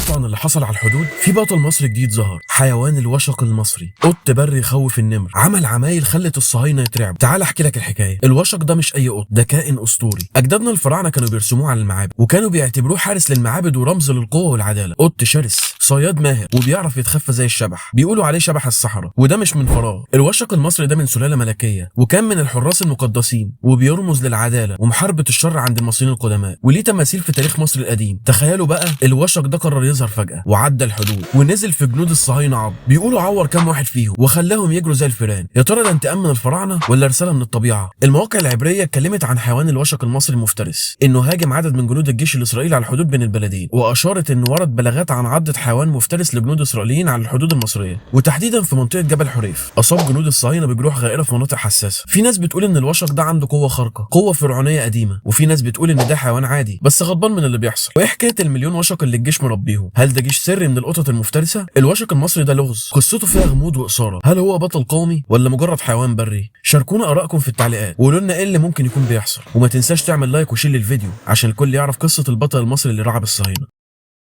سمعتوا عن اللي حصل على الحدود؟ في بطل مصري جديد ظهر، حيوان الوشق المصري، قط بري يخوف النمر، عمل عمايل خلت الصهاينة يترعبوا. تعال احكي لك الحكاية. الوشق ده مش اي قط، ده كائن اسطوري. اجدادنا الفراعنة كانوا بيرسموه على المعابد، وكانوا بيعتبروه حارس للمعابد ورمز للقوة والعدالة. قط شرس، صياد ماهر، وبيعرف يتخفى زي الشبح، بيقولوا عليه شبح الصحراء، وده مش من فراغ. الوشق المصري ده من سلالة ملكية، وكان من الحراس المقدسين، وبيرمز للعدالة ومحاربه الشر عند المصريين القدماء، وليه تماثيل في تاريخ مصر القديم. تخيلوا بقى الوشق ده قرر يظهر فجأة وعدى الحدود ونزل في جنود الصهاينة عض، بيقولوا عور كام واحد فيهم وخلاهم يجروا زي الفيران. يا ترى ده انتقام من الفراعنة ولا رسالة من الطبيعة؟ المواقع العبرية اتكلمت عن حيوان الوشق المصري المفترس، انه هاجم عدد من جنود الجيش الاسرائيلي على الحدود بين البلدين، واشارت انه ورد بلاغات عن عضة حيوان مفترس لجنود اسرائيليين على الحدود المصرية، وتحديدا في منطقة جبل حريف. اصاب جنود الصهاينة بجروح غائرة في مناطق حساسة. في ناس بتقول ان الوشق ده عنده قوة خارقة، قوة فرعونية قديمة، وفي ناس بتقول ان ده حيوان عادي بس غضبان من اللي بيحصل. وايه حكاية المليون وشق اللي الجيش مربيهم؟ هل ده جيش سري من القطط المفترسة؟ الوشق المصري ده لغز، قصته فيها غموض وإثارة. هل هو بطل قومي ولا مجرد حيوان بري؟ شاركونا آرائكم في التعليقات وقولوا لنا ايه اللي ممكن يكون بيحصل، وما تنساش تعمل like و share للفيديو عشان الكل يعرف قصة البطل المصري اللي رعب الصهاينة.